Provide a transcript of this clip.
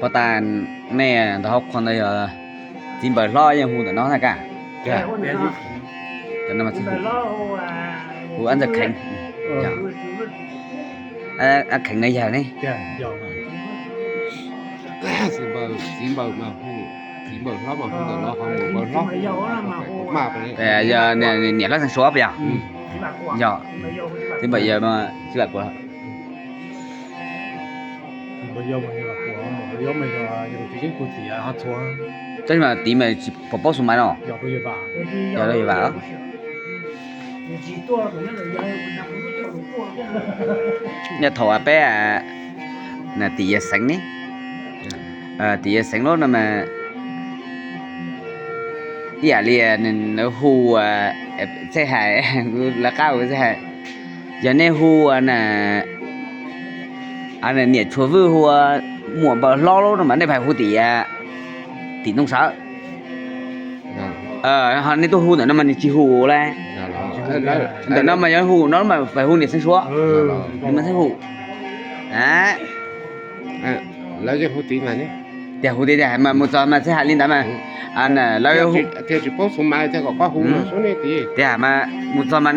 Pov tas nej ntawm hauv qhua ntawd yog txiv npawg hlob yeej hu ntawm no na kaj? Hu ab ntxawg kheev, ab kheev no yawg ne? Txiv npawg, txiv npawg hlob mas hu ntawm no, npawg hlob, yog niam hlob xeev Suav puas yog? Yog, txiv npawg yawg txiv Vam Kuam. Tab sis mas tid mas tsis pom paub xu maiv no. Yog rau yawg Vam. Yog thaum peb tim yawg xeev ne, tim yawg xeev lub no mas ib yam li nws hu, txhej hais, lawv qab hu txhej hais, yog nej hu niam Tshua Vwj hu muam npawg hlob lub no mas nej pheej hu tim, tim Ntoo Sawv. Ho nej tuaj hu ntawm no mas nws tsis hu li. Ntawm no mas yog hu no mas pheej hu niam xeev Suav, nws mas xeev hu. Lawv yeej hu tid mas, tias hu tid tiag mas mus txog mas txhej hais li ntawd mas, lawv tias mus txog mas